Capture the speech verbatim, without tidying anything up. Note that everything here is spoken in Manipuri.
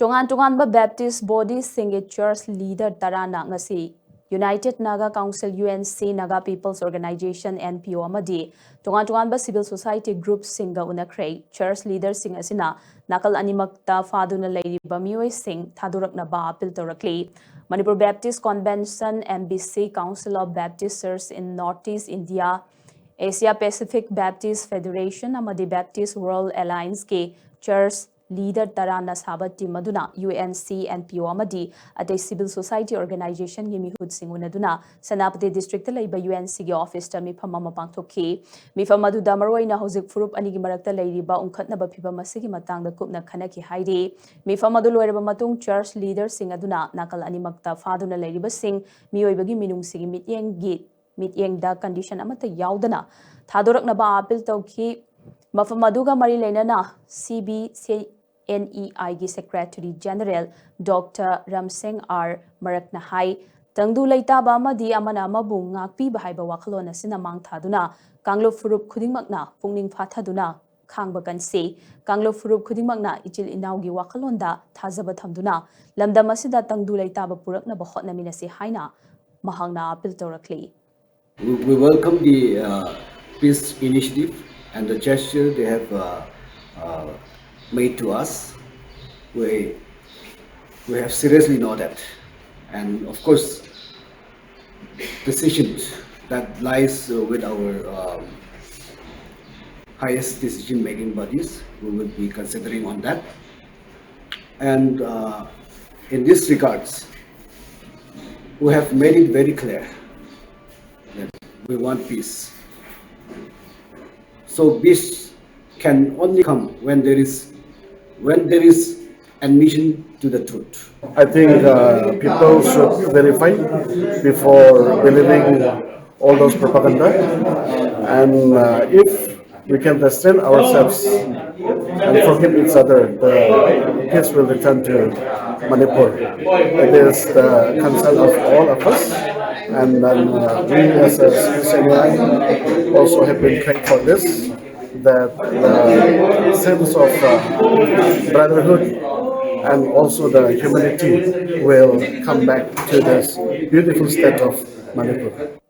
ꯇꯣꯉꯥꯟ ꯇꯣꯉꯥꯟꯕ ꯕꯦꯞꯇꯤꯁ ꯕꯣꯗꯤꯁꯤꯡꯒꯤ ꯆꯔꯆ ꯂꯤꯗꯔ ꯇꯔꯥꯅ ꯉꯁꯤ United Naga Council, U N C, Naga People's Organization, N P O, ꯑꯃꯗꯤ ꯇꯣꯉꯥꯟ ꯇꯣꯉꯥꯟꯕ ꯁꯤꯚꯤꯜ ꯁꯣꯁꯥꯏꯇꯤ ꯒ꯭ꯔꯨꯞꯁꯤꯡꯒ ꯎꯅꯈ꯭ꯔꯦ꯫ ꯆꯔꯆ ꯂꯤꯗꯔꯁꯤꯡ ꯑꯁꯤꯅ ꯅꯥꯀꯜ ꯑꯅꯤꯃꯛꯇ ꯐꯥꯗꯨꯅ ꯂꯩꯔꯤꯕ ꯃꯤꯑꯣꯏꯁꯤꯡ ꯊꯥꯗꯣꯔꯛꯅꯕ ꯑꯄꯤꯜ ꯇꯧꯔꯛꯂꯤ꯫ Manipur Baptist convention, M B C, Council of Baptist Church in North East India, Asia Pacific Baptist Federation ꯑꯃꯗꯤ Baptist World Allianceꯀꯤ ꯆꯔꯆ ꯂꯤꯗꯔ ꯇꯔꯥꯅ ꯁꯥꯕ ꯇꯤꯝ ꯑꯗꯨꯅ U N C, N P O ꯑꯃꯗꯤ ꯑꯇꯩ ꯁꯤꯚꯤꯜ ꯁꯣꯁꯥꯏꯇꯤ ꯑꯣꯔꯒꯅꯥꯏꯖꯦꯁꯟꯒꯤ ꯃꯤꯍꯨꯠꯁꯤꯡ ꯎꯅꯗꯨꯅ ꯁꯦꯅꯥꯄꯇꯤ ꯗꯤꯁꯇ꯭ꯔꯤꯛꯇ ꯂꯩꯕ U N Cꯒꯤ ꯑꯣꯐꯤꯁꯇ ꯃꯤꯐꯝ ꯑꯃ ꯄꯥꯡꯊꯣꯛꯈꯤ꯫ ꯃꯤꯐꯝ ꯑꯗꯨꯗ ꯃꯔꯨꯑꯣꯏꯅ ꯍꯧꯖꯤꯛ ꯐꯨꯔꯨꯞ ꯑꯅꯤꯒꯤ ꯃꯔꯛꯇ ꯂꯩꯔꯤꯕ ꯎꯪꯈꯠꯅꯕ ꯐꯤꯚꯝ ꯑꯁꯤꯒꯤ ꯃꯇꯥꯡꯗ ꯀꯨꯞꯅ ꯈꯟꯅꯈꯤ ꯍꯥꯏꯔꯤ꯫ ꯃꯤꯐꯝ ꯑꯗꯨ ꯂꯣꯏꯔꯕ ꯃꯇꯨꯡ ꯆꯔꯆ ꯂꯤꯗꯔꯁꯤꯡ ꯑꯗꯨꯅ ꯅꯥꯀꯜ ꯑꯅꯤꯃꯛꯇ ꯐꯥꯗꯨꯅ ꯂꯩꯔꯤꯕꯁꯤꯡ ꯃꯤꯑꯣꯏꯕꯒꯤ ꯃꯤꯅꯨꯡꯁꯤꯒꯤ ꯃꯤꯠꯌꯦꯡꯒꯤ ꯃꯤꯠꯌꯦꯡꯗ ꯀꯟꯗꯤꯁꯟ ꯑꯃꯠꯇ ꯌꯥꯎꯗꯅ ꯊꯥꯗꯣꯔꯛꯅꯕ ꯑꯄꯤꯜ ꯇꯧꯈꯤ꯫ ꯃꯐꯝ ꯑꯗꯨꯒ ꯃꯔꯤ ꯂꯩꯅꯅ C B C N E Iꯒꯤ secretary general doctor Ramseng R ꯃꯔꯛꯅ ꯍꯥꯏ, ꯇꯪꯗꯨ ꯂꯩꯇꯥꯕ ꯑꯃꯗꯤ ꯑꯃꯅ ꯑꯃꯕꯨ ꯉꯥꯛꯄꯤꯕ ꯍꯥꯏꯕ ꯋꯥꯈꯜꯂꯣꯟ ꯑꯁꯤꯅ ꯃꯥꯡ ꯊꯥꯗꯨꯅ ꯀꯥꯡꯂꯨꯞ ꯐꯨꯔꯨꯞ ꯈꯨꯗꯤꯡꯃꯛꯅ ꯄꯨꯛꯅꯤꯡ ꯐꯥꯊꯗꯨꯅ ꯈꯥꯡꯕ ꯀꯟꯁꯤ꯫ ꯀꯥꯡꯂꯨꯞ ꯐꯨꯔꯨꯞ ꯈꯨꯗꯤꯡꯃꯛꯅ ꯏꯆꯤꯜ ꯏꯅꯥꯎꯒꯤ ꯋꯥꯈꯜꯂꯣꯟꯗ ꯊꯥꯖꯕ ꯊꯝꯗꯨꯅ ꯂꯝꯗꯝ ꯑꯁꯤꯗ ꯇꯪꯗꯨ ꯂꯩꯇꯥꯕ ꯄꯨꯔꯛꯅꯕ ꯍꯣꯠꯅꯃꯤꯟꯅꯁꯤ ꯍꯥꯏꯅ ꯃꯍꯥꯛꯅ appeal ꯇꯧꯔꯛꯂꯤ꯫ We, we welcome the uh, peace initiative and the gesture they have uh, uh, made to us. We, we have seriously noted, and of course, decisions that lies uh, with our um, highest decision-making bodies. We will be considering on that. And uh, in this regards, we have made it very clear that we want peace. So peace can only come when there is when there is admission to the truth. I think uh, people should verify before believing all those propaganda. And uh, if we can restrain ourselves and forgive each other, the peace will return to Manipur. It is the concern of all of us. And then uh, we as a C B C N E I also have been praying for this, that the sense of uh, brotherhood and also the humanity will come back to this beautiful state of Manipur.